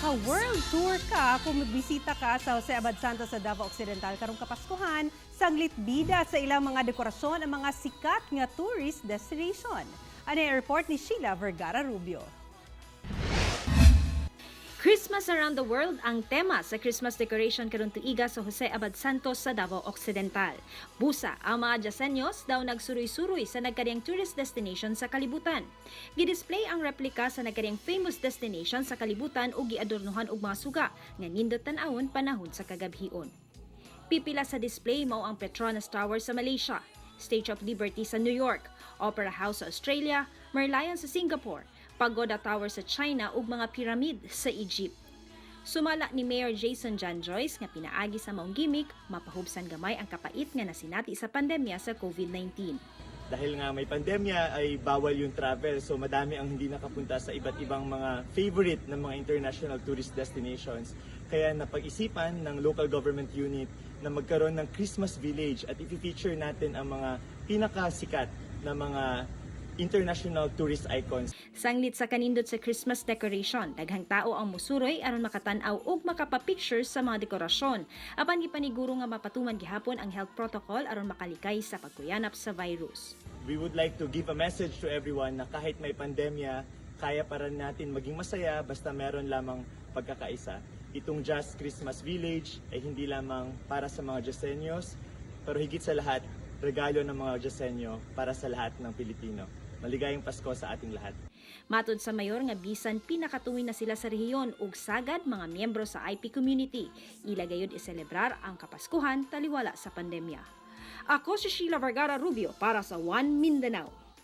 Maka-world tour ka kung magbisita ka sa Jose Abad Santos sa Davao Occidental karong Kapaskuhan, sanglit bida sa ilang mga dekorasyon ang mga sikat nga tourist destination. Ano ang report ni Sheila Vergara Rubio? Christmas Around the World ang tema sa Christmas decoration karon tuiga sa Jose Abad Santos sa Davao Occidental. Busa ang mga Diyasenyos daw nagsuroy-suroy sa nagkariyang tourist destination sa kalibutan. Gidisplay ang replika sa nagkariyang famous destination sa kalibutan ug giadornohan og mga suga nga nindot tan-awon panahon sa kagabhion. Pipila sa display mao ang Petronas Tower sa Malaysia, Statue of Liberty sa New York, Opera House sa Australia, Merlion sa Singapore, Pagoda Tower sa China ug mga pyramid sa Egypt. Sumala ni Mayor Jason John Joyce nga pinaagi sa maong gimmick, mapahubsan gamay ang kapait nga nasinati sa pandemya sa COVID-19. Dahil nga may pandemya ay bawal yung travel, so madami ang hindi nakapunta sa iba't ibang mga favorite ng mga international tourist destinations. Kaya napag-isipan ng local government unit na magkaroon ng Christmas Village at i-feature natin ang mga pinakasikat na mga international tourist icons. Sanglit sa kanindot sa Christmas decoration, daghang tao ang musuroy aron makatan-aw ug makapa-picture sa mga dekorasyon. Apan gipaniguro nga mapatuman gihapon ang health protocol aron makalikay sa pagkuyanap sa virus. We would like to give a message to everyone na kahit may pandemya, kaya pa rin natin maging masaya basta meron lamang pagkakaisa. Itong Just Christmas Village ay hindi lamang para sa mga Diyasenyos, pero higit sa lahat, regalo ng mga Diyasenyo para sa lahat ng Pilipino. Maligayang Pasko sa ating lahat. Matod sa mayor nga bisan pinakatuwing na sila sa rehiyon ug sagad mga miyembro sa IP community, ila gayud iselebrar ang Kapaskuhan taliwala sa pandemya. Ako si Sheila Vergara Rubio para sa One Mindanao.